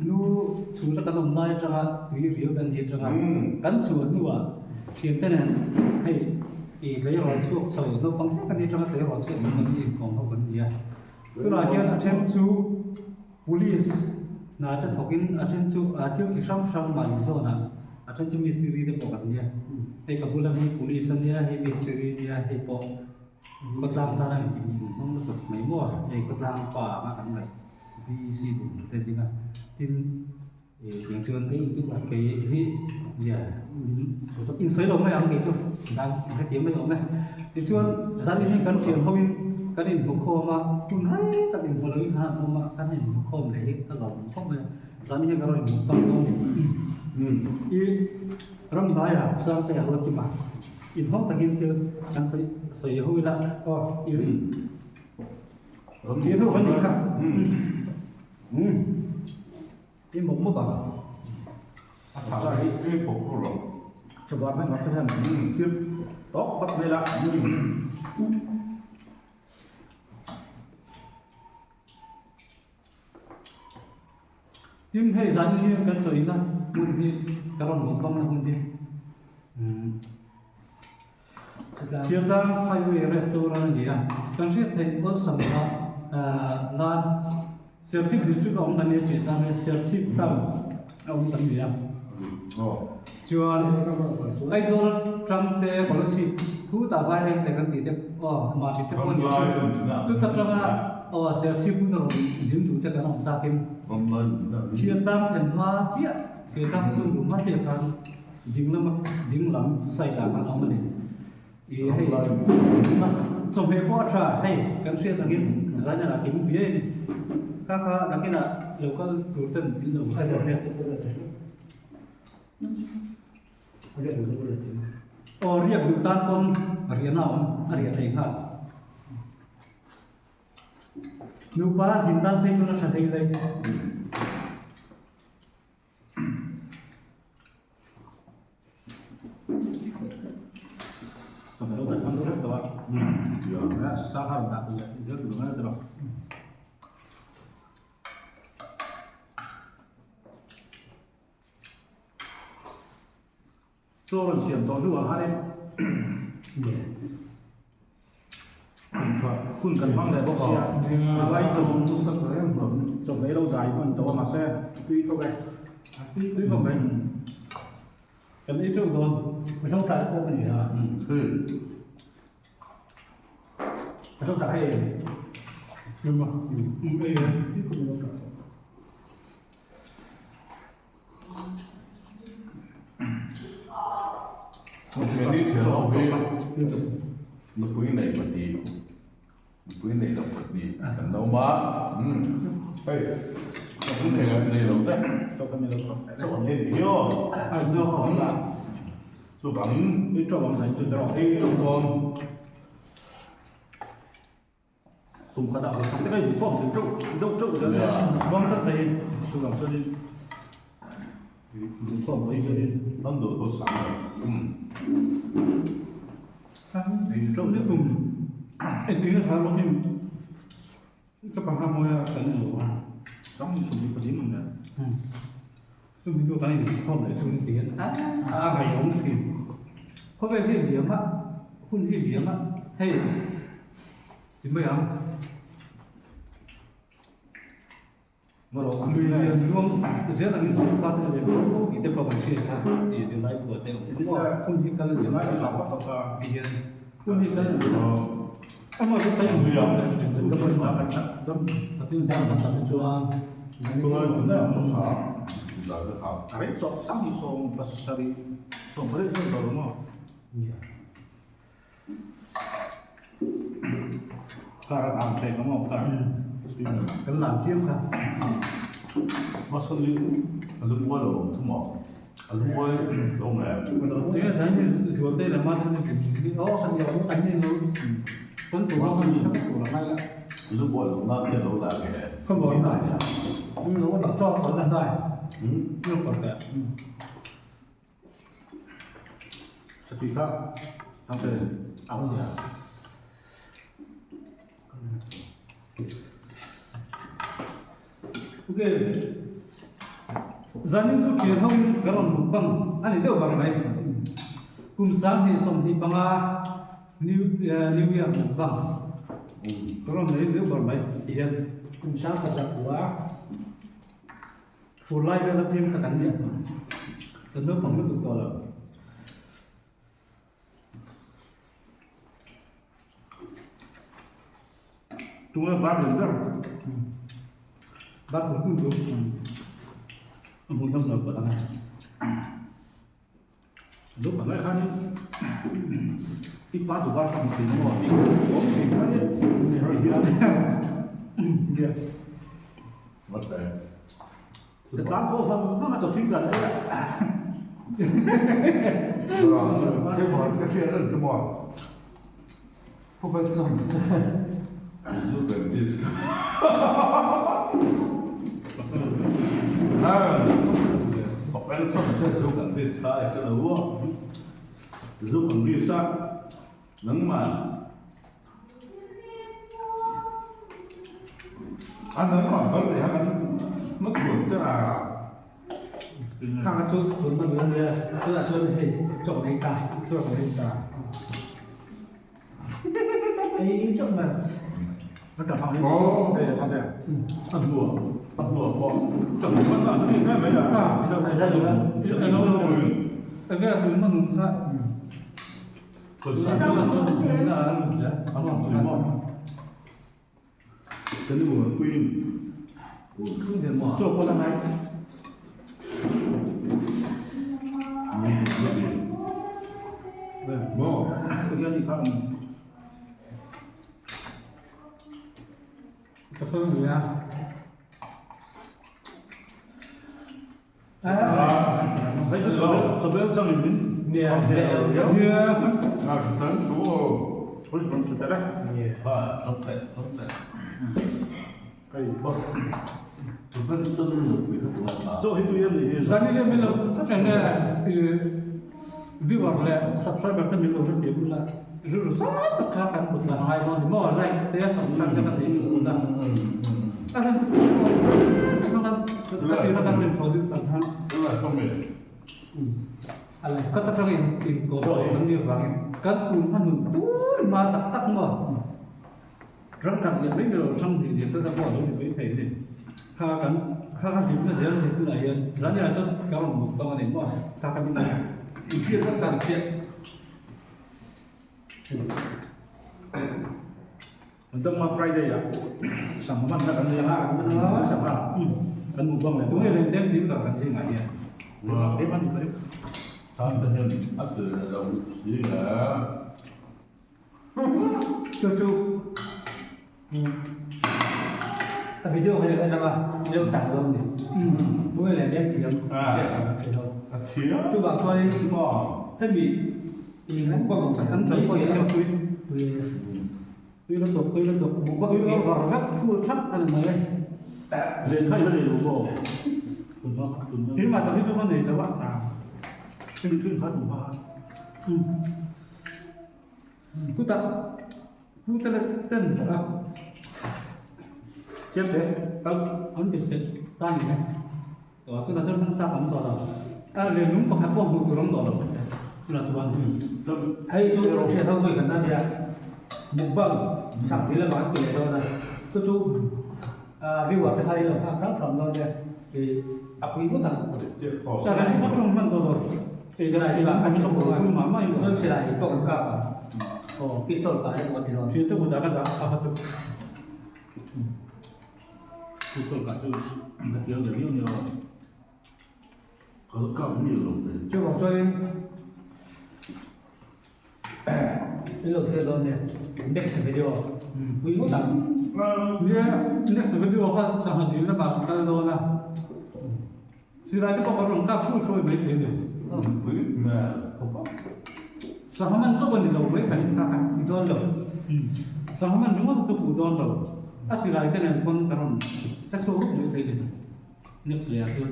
Nu chhuna kan awm lai atanga tui riau kan ni atanga kan chhuah hnuah thiante nen hei ih tleirawl chhuak chho naupang tak a ni atanga tleirawl chhuak chho kan hi inkawm ho kan ni a. Tunah hian a then chu police hna te thawkin a then chu thil chi hrang hrang mahni zawnah a then chu mistiri te pawh kan nia. Hei ka bula hi police a nia hei mistiri a nia hei pawh khawtlang tana engkim inhmang lutuk mai maw hei khawtlang pa anga kan ngaih VEC dinhmun te ding a tin ih tiang chuan kei hi nia insawi lo mai ang kei chu dan hetiang mai awm e tichuan zanin hi kan thian ho in kan inhmu khawm a hun rei tak inhmu lo in khan an awm a kan inhmu khawm leh hi ka lawm khawp mai a zanin hi ka rawn inhmu khawm dawn a ni ih ramhnuaiah Sangtea Ruatkima. Inhawng takin thil kan sawi sawi ho ila aw i thil ho kan nih kha i mawp mawp ang a tha hi i pawp tur lo chuan hman rawh hian thil tawk phawt mai la Tin hei zan in hian kan chawina hmun hi ka rawn mawp na hun hi Chhiartlang Highway Restaurant a ni a, kan hriat theih awlsam kha nan Serchhip District a awm kan ni a Chhiartlang hi Serchhip town a awm kan ni a. Chuan Aizawl atang te Kolasib khutah Vaireng te kan tih te aw mahni te pawh a ni chu chuta tanga aw Serchhip hmun a rawn zin duh te kan awm takin Chhiartlang thlen hma chiah Chhiartlang chu duh hma chiah khan Ding lama ding lam side ah khan a awm a ni. Ih hei chawhmeh pawh a tha hei kan hriat angin zaina lah kim viai a ni. Kha kha nakinah lo kal tur ten min lo hre nia. Aw riak duh tan pawn riahna a awm a riah thei nghal. Nupa zin tan phei chuan a tha hlei hlei. Chaw rawn siam tawh hnuah khanin hun kan hmang leh bawk sia vai chawhmeh lo dai hman tawh a mahse tui thawk e tui khawp mai kan ei teuh dawn mizo tlai pawh ka ni a mizo tlai hei ei e. Meni thian ho hi nupui nei pahnih nupui nei lo pahnih kan lo awm a hei nupui nei lo nei lo te chaw an ei nih hi aw chuvangin ei teuh dawn. Tum khat ah vawikhat te ka in khawm thei teuh deuh teuh zel a bang tlat mai chuvang chuanin duh khawm mai chuanin an duh pawh sang lo ei teuh lek tum engtin nge thar lawk in ka pangha mawi a kan en lo a sang in chhum hi pahnih ang nen chumi hnu kan in khawm leh chu ti hian a a ngaihawm thin khawvel hi liam a hun hi liam a hei. Ti mai ang. Lui lian luang zel angin chu fate leh fo fo tih te pawh kan hriat kha tih zirlai phuah te awm maw hun hi kal zel a ti hian hun hi kal zel a amah chu kai lui ang leh thin chu a tin dan kan tam hi chuan Kar a ang thei ang aw kar kan lam chiam kha Masal hi a lungawi lo awm thum a a lungawi lo nge Enge zai ni zual te leh masal hi aw kan ni an ni lo kan chu ang ni thak tur a ngai la lungawi lo na te lo la nge ka bo na lo la chaw kan la dai lo ka ka Chutih kha thangte ang nia. Okay. Zanin chu thian ho in ka rawn mukbang a ni deuh ber mai. Kum 2025 New New Year mukbang ka rawn nei deuh ber mai ti hian. Kum sang khat zakua. Fur lai vel a piang kha kan nia. Kan naupang lutuk tawh lo. Tunge var lian ber? Var tung tung chu a hmuh hnam lo palh ang e. Lo palh lai khanin i pa chu var hmu thei maw tih ka awm thei kha nia ti hian Yes. What the? Ka tlang pawh vang vang a chawthing dan ei a. Thil pakhat ka hriat reng chu maw Pu Benson te zu kan dis Pu Benson te zu kan dis kha i hre lo a zu kan dis a nangmah A nangmah kal leh a kan hma chhuan che a. Khang a chu tun hman duh ania tunah chuan hei chaw kan ei ta chaw kan ei ta ei chauh mai. A tha hang hi hei a tha te a hnuah a hnuah pawh ka hmu hman a ni mai mai a. Enge a tun hman duh kha. Chaw pawh la ngai. Ka sawi lui a. Viewer leh subscriber te min lo hre tir bula rilru zau tak kha kan put dan ngai dawn ni maw like te subscribe te kan tih duh a a hran chu ka tir a kan introduce ang khan ka ta tang in in ko kan ni vangin kan tun hma nun tur ma tak tak maw ram khat lian mai nilo hrang hnih lian te pawh a lo ni mai thei a ni kha kan kha kan hlimna zel a ni tunah hian zaniah chuan ka rawn mut bang a ni maw kha kan inhriat vek kha a ni chiah. Dawngma Friday ah sangha hman na kan nei a, sangha kan hmuh bang leh Tunge leng deng ding ber kan zingah hian. Eng a ni mai. Sante hian a ti leh lo si le. Chu chu a video hi en anga i lo chang dawn ni. Tunge leng deng thiam tih a sawi thei lo. A thiam. Chuvang chuanin hemi mukbang kan tui pawh hi a tui. Tui lutuk, tui lutuk, mukbang tui over vek phul thak a ni mai. Lehkha i la nei lo maw? Keimah tak hi chu ka nei lo a. Hemi thin kha tum kha. Chutah pu te leh ten a Chiam te kal an ti che ta ni e. Tunah chuan hman chak awm tawh lo. A leh lung pakhat pawh hmuh tur awm tawh lo. Tunah chuan hei chu thian ho vawi khat na nia mukbang sak dil lamah an ti leh dawn a chu chu viewer te kha in lo nghak hram hram dawn nia ih a pui ngawt ang. Kan hi khaw tawng hman tawh lo. Silai kah kan tum bawk a chuan silai pawh kan kap ang pistol kah emaw kan ti dawn. Thian te kutah ka dah a kha chu. Pistol kah chu ka thiam ve viau nia aw. Ka la kap miah lo ve. Chuvang chuanin in lo thlir dawn nia next video pui ngawt ang. Nia next video kha sangha dil lamah kan kal dawn a silai te pawh kan rawn kap thul thuai mai thei a ni. Pui hmel khawp a. Sangha man chauh a ni lo mai thei kha kan pui dawn lo. Sangha man ringawt chu fuh dawn lo. A silai te nen pawn ka rawn ka chhuak rup mai thei a ni. Next leh ah chuan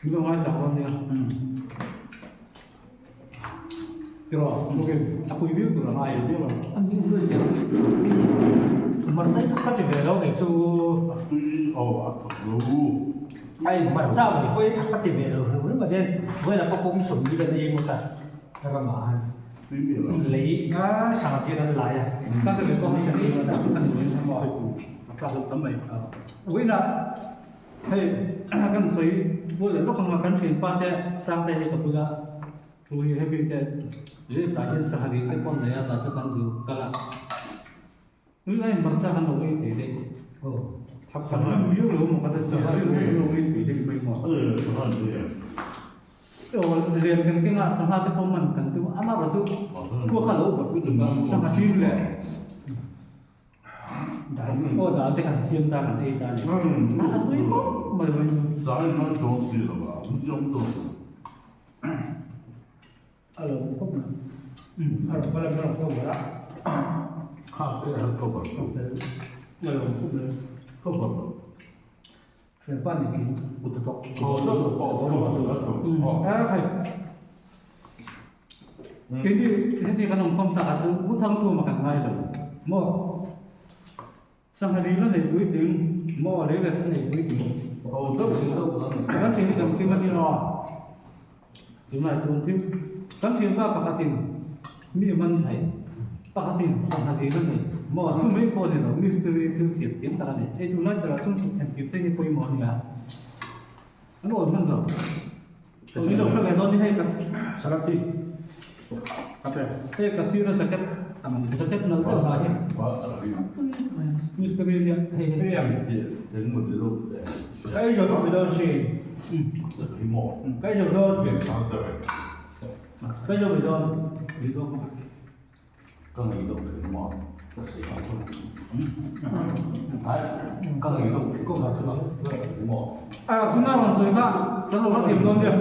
min lo ngaithla dawn nia. Tiraw okay a pui viau tur a ngai a. Hmarcha hi ka ti ve lo kei chu. A tui aw a thawk lo. Ai hmarcha mai pawh hi ka ti ve lo hrim hrim a hian vawiin ah pawh kawng sawm hi kan ei ngawt a ramah han lei nga sangha te kan lai a. Ka ti ve pawh hi kan ei ngawt a kan ei ngawt a. A tlak loh tam mai. Vawiin ah hei kan sawi bual leh lawk ang a kan thianpa te Sangte hi ka bula Thu hi hemi te leh tah hian sangha dil te pawh an nei a tah chu kan zu kal a tui aiin hmarcha kan lo ei thei daih aw thak kan rim viau lo maw ka ta sia rim kan lo ei thei daih mai maw aw lian kan keng a sangha te pawh man kan tum a amaherawh chu khua kha lo vawt lutuk a sangha ṭin leh aw dal te kan siam ta kan ei ta a ni a tui khawp mai mai. A lo khawp mai. A rawn kal a, a rawn cover a. Kha te a cover lo. A lo khawp mai. Cover lo. Thianpa ni tling. Ut tawk. Aw ta ta pawh ta. A khai. Keini heti kan awm khawm takah chu Pu Thangthuma kan ngai lo maw? Sangha lei la nei puitling maw lei let a nei puitling. Ho deuh deuh kan ni. Kan thian hi kan kim a ni lo. Tunlai chuan thil kan thianpa pakhatin mi man thei pakhatin sangha lei la nei maw chu mai pawh a ni lo mistiri thil siam thiam tak a ni. Hei tunlai chawlh ah chuan thut then tir te hi pawimawh a ni a. An awi hman lo. Ni lo hre ve dawn ni hei ka Salad hi ka pe. Hei ka sir a jacket jacket nalh deuh ha hi. Mistiri nia hei hei. Ka ei zo dawn dawn si. Ka ei zo dawn. Ka ei zo mai dawn. Ka ngei deuh thin maw? Ka sawi ang chu. Ai, ka ngei deuh thin maw? Ka sawi maw? A, tuna rawn sawi kha kan lo la tim dawn nia.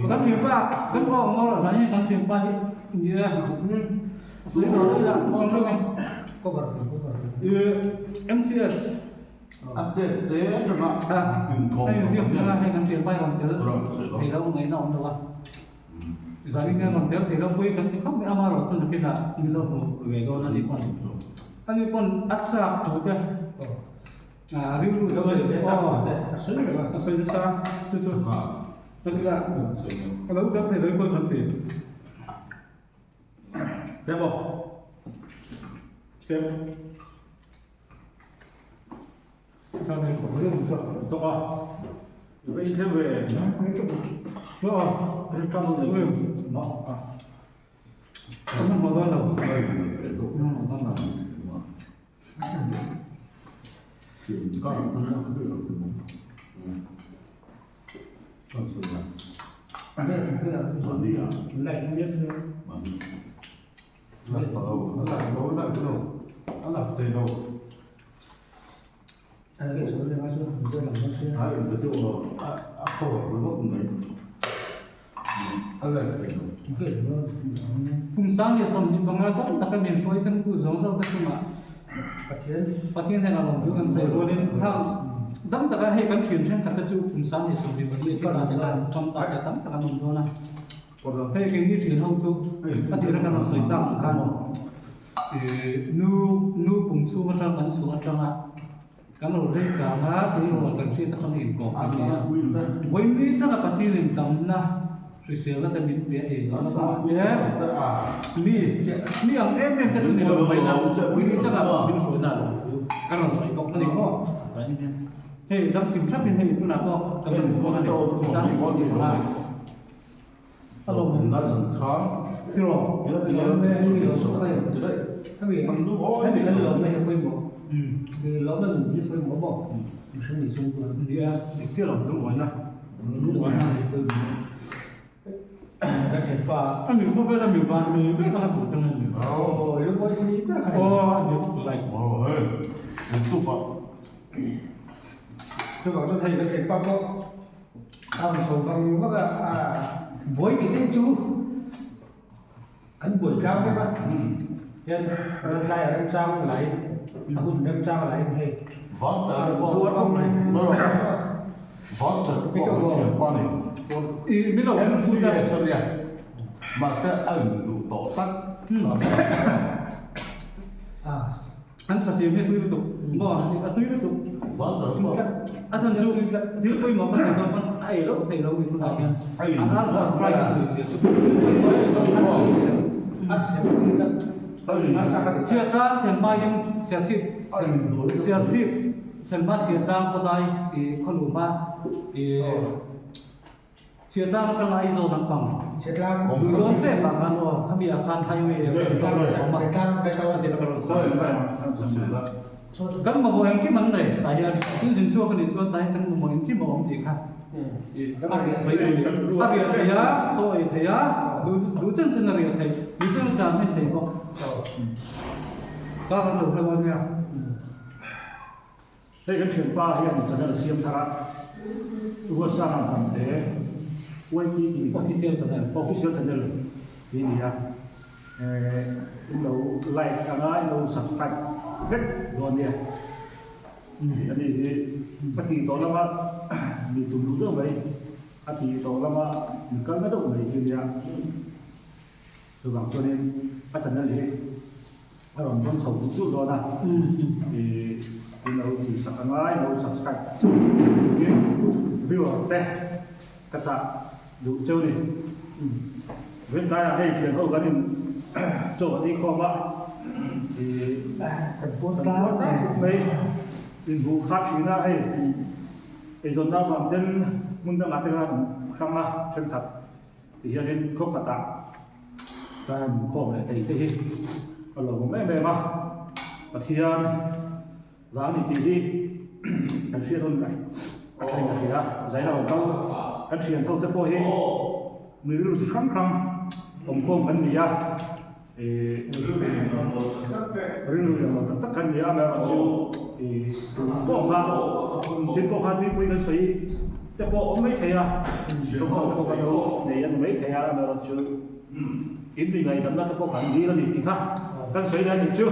Kan thianpa, kan aw ang ngawr zan hi kan thianpa hi ni e. Sawi lo la, kan hre mai. Cover cover. MCS. A tet te atanga inkhawm Hei ziak hmanga hei kan thianpa hi rawn tel thei lo ngaihna awm lo a. Zanin hian rawn tel thei lo pui kan ti khawp mai amaherawh chu nakinah min lo hmu ve dawn a ni pawn ani pawn a chak thu te ah rilru deuh aw a sawi nasa chu chu nakinah a lo tel thei lo pawh kan ti. Tlem aw tlem. Tawk a i va inthlem ve Kum 25 tam taka min hruai thlengtu zawng zawng te chungah Pathian hnenah lawmthu kan sawi rualin thang dam taka hei kan thian thenkhat te chu kum 25 te ta te khan tam tak te tam tak an awm dawn a. Hei keini thian ho chu a tir a kan rawn sawi tak ang khan Nu nu pum chhung atang kan chhuah atanga kan lo hlei kang a, tui rual kan hriat atanga inkawp a ni a. Vawi taka Pathian in damna hriselna te min pe a eizawnna kawngah te mi mi ang em em te chu ni lo mai la, vawi taka min hruaina a lo thu ka rawn sawi bawk a ni maw? Hei dam kim thlapin hei tunah pawh kan rawn buang a ni. A rawn chho vang vak a, a buai tih te hi chu kan buai tlang vek a, hian tlai a remchang lai a hun remchang lai in hei a rawn chho vang mai. An sa siam hi a tui lutuk maw a tui lutuk a chhan chu thil pawimawh ka sawi dawn pawn a ei loh theih loh ni tunah hian an ar sa fry hi tui zia chu chhiatlang thlen hmain serchhip serchhip thlen hma chhiatlang khawdai ih khawluma ih Chhiatlang atanga Aizawl lampang lui dawn tlem ah khan aw khami ah khan highway a restaurant a awm a. Kan mamawh engkim an nei tah hian thil zin chhuak a nih chuan tah hian kan mamawh engkim a awm tih kha a riah thei a, chaw ei thei a, duh chen chen a riah thei, duh chen a chan mai thei bawk. Kar an lo hlauh a nia. Hei kan thianpa hian channel a siam thar a, Ruatsanga Hnamte YT tih Official channel. Official channel tih a ni a, in lo like anga in lo subscribe vek dawn nia. A ni hi a tih tawh lama mi tum duh deuh mai, a tih tawh lama mi kal na deuh mai hi a nia. Chuvang chuanin a channel hi a rawn dawn chho duh duh dawn a, ih in lo tih sak a ngai, lo subscribe sak turin viewer te ka chah duh cheu ni. Vawiin hei thian ho kan in chaw an ei khawm a, ih kan puar tak khawp mai, inhmuh kha thin a hei eizawnna avang ten hmun dangah te khan an hrang a thenkhat. Ti hianin khaw khatah ka han khawm leh thei te hi a lawmawm em em a, Pathian vang ni tih hi kan hriat hun a tha in a hria, zaina rawn kal kan thian ho te pawh hi mi rilru chi hrang hrang awmkhawm kan ni a, ih rilru lian lo tak tak kan ni a, amaherawhchu ih tun pawh kha thil pawh kha tuipui kan sawi. Te pawh awm mai thei a, thawmhnaw te pawh kan lo nei a ni mai thei a, amaherawhchu in mi ngaihdamna te pawh kan dil a ni tih kha kan sawi leh a nih chu.